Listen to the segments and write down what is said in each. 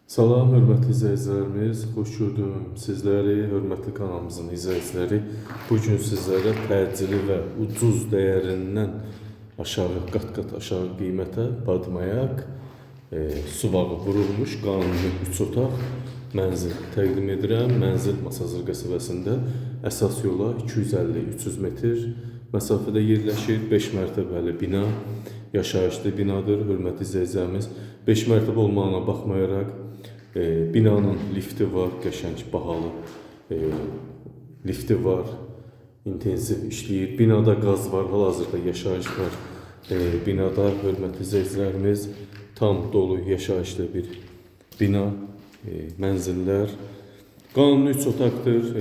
Salam, hörmətli izləyicilərimiz, xoş gördüm sizləri, hörmətli kanalımızın izləyiciləri. Bu gün sizlərə təcili və ucuz dəyərindən aşağı, qat-qat aşağı qiymətə badmayak, suvağı vurulmuş qanuni 3 otaq mənzil təqdim edirəm. Mənzil Masazır qəsəbəsində əsas yola 250-300 metr məsafədə yerləşir. 5 mərtəbəli bina, yaşayışlı binadır, hörmətli izləyicilərimiz. 5 mərtəbə olmağına baxmayaraq binanın lifti var, qəşəng, bahalı lifti var, intensiv işləyir. Binada qaz var, hal-hazırda yaşayış var. Binada, hörmətli izləyicilərimiz, tam dolu yaşayışlı bir bina, mənzillər. Qanuni 3 otaqdır.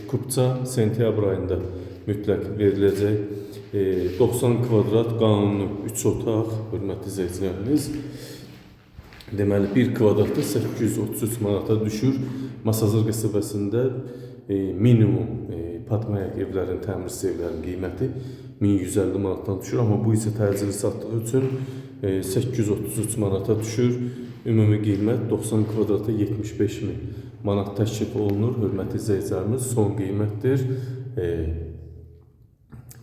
Kupça sentyabr ayında mütləq veriləcək. 90 kvadrat qanuni 3 otaq, hörmətli izləyicilərimiz. Deməli, 1 kvadratda 833 manata düşür. Masazır qəsəbəsində minimum patmayak evlərin, təmirsiz evlərin qiyməti 1150 manatdan düşür. Amma bu isə təcili satdığı üçün 833 manata düşür. Ümumi qiymət 90 kvadrata 75 min manat təklif olunur. Hörmətli izləyicilərimiz, son qiymətdir.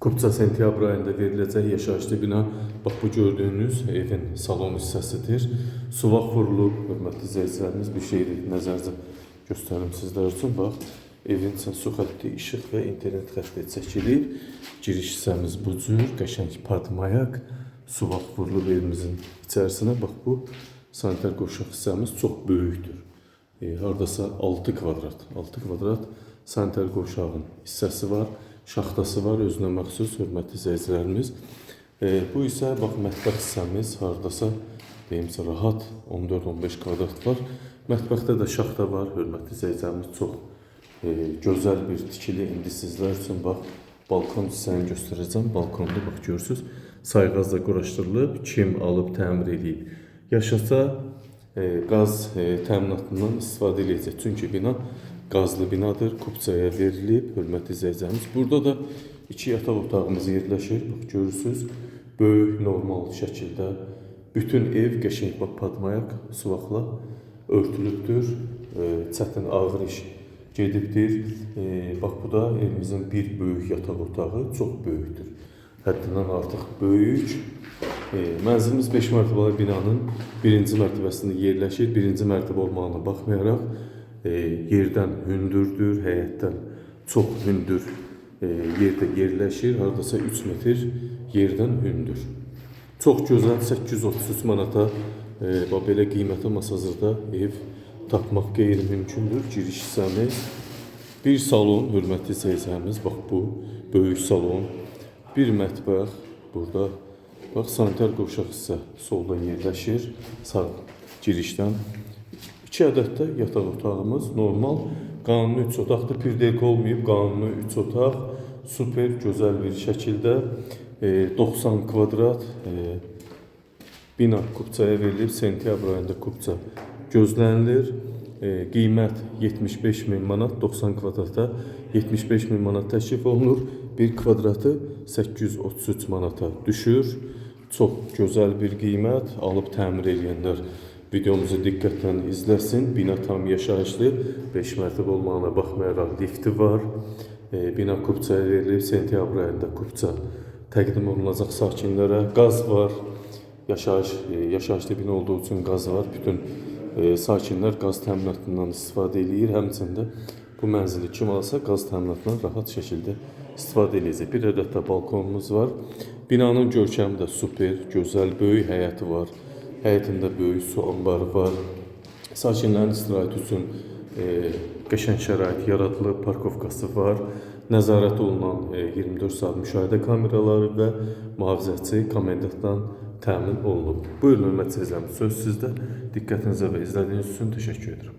Kupça sentyabr ayında veriləcək yaşayışlı bina. Bax, bu gördüyünüz evin salon hissəsidir. Suvaq vurulub, hörmətli izləyicilərimiz, bir şeyi nəzərcə göstərim sizlər üçün. Bax, evin üçün su xətti, işıq və internet xətti çəkilib. Giriş hissəmiz bu cür, qəşəng padmayak, suvaq vurulub evimizin içərisinə. Bax, bu sanitar qovşaq hissəmiz çox böyükdür. Hardasa 6 kvadrat, 6 kvadrat sanitar qovşağın hissəsi var. Şaxtası var, özünə məxsus, hörmətli izləyicilərimiz. Bu isə, bax, mətbəx hissəmiz hardasa, deyimsə, rahat 14-15 kvadrat var. Mətbəxdə də şaxta var, hörmətli izləyicilərimiz, çox gözəl bir tikili. İndi sizlər üçün, bax, balkon hissəni göstərəcəm. Balkonda, bax, görürsünüz, sayğazla quraşdırılıb, kim alıb təmir eləyib yaşasa, qaz təminatından istifadə eləyəcək. Çünki bina qazlı binadır, kupçaya verilib, hörmətli izləyicilərimiz. Burada da 2 yataq otağımız yerləşir. Bax, görürsünüz, böyük, normal şəkildə bütün ev qəşəng, bax, padmayak suvaqla örtülübdür. Çətin, ağır iş gedibdir. Bax, bu da evimizin bir böyük yataq otağı, çox böyükdür. Həddindən artıq böyük. Mənzilimiz 5 mərtəbəli binanın 1-ci mərtəbəsində yerləşir. 1-ci mərtəbə olmağına baxmayaraq, yerdən hündürdür, həyətdən çox hündür yerdə yerləşir. Hardasa 3 metr yerdən hündür. Çox gözəl, 833 manata, bax, belə qiymətə Masazırda ev tapmaq qeyri-mümkündür. Giriş hissəmiz, bir salon, hörmətli izləyicilərimiz, bax, bu böyük salon, bir mətbəx burada. Bax, sanitar qovşaq hissə solda yerləşir, sağ girişdən. 2 ədəd də yataq otağımız, normal, qanuni 3 otaqdır, pirdelka olmayıb, qanuni 3 otaq, super gözəl bir şəkildə, 90 kvadrat bina kupçaya verilib, sentyabr ayında kupça gözlənilir. Qiymət 75 min manat, 90 kvadrata 75 min manat təklif olunur. Bir kvadratı 833 manata düşür. Çox gözəl bir qiymət, alıb təmir eləyənlər videomuzu diqqətlə izləsin. Bina tam yaşayışlı, 5 mərtəbə olmağına baxmayaraq lifti var. Bina kupçaya verilib, sentyabr ayında kupça təqdim olunacaq sakinlərə. Qaz var, yaşayışlı bina olduğu üçün qaz var. Bütün sakinlər qaz təminatından istifadə eləyir. Həmçinin də bu mənzili kim alsa qaz təminatından rahat şəkildə istifadə eləyəcək. Bir ədəd də balkonumuz var. Binanın görkəmi də super, gözəl, böyük həyəti var. Həyətində böyük su anbarı var. Sakinlərin istirahəti üçün qəşəng şərait yaradılıb, parkovkası var. Nəzarət olunan 24 saat müşahidə kameraları və mühafizəçi komendantdan təmin olunub. Buyurun, hörmətli izləyicilərimiz, söz sizdə. Diqqətinizə və izlədiyiniz üçün təşəkkür edirəm.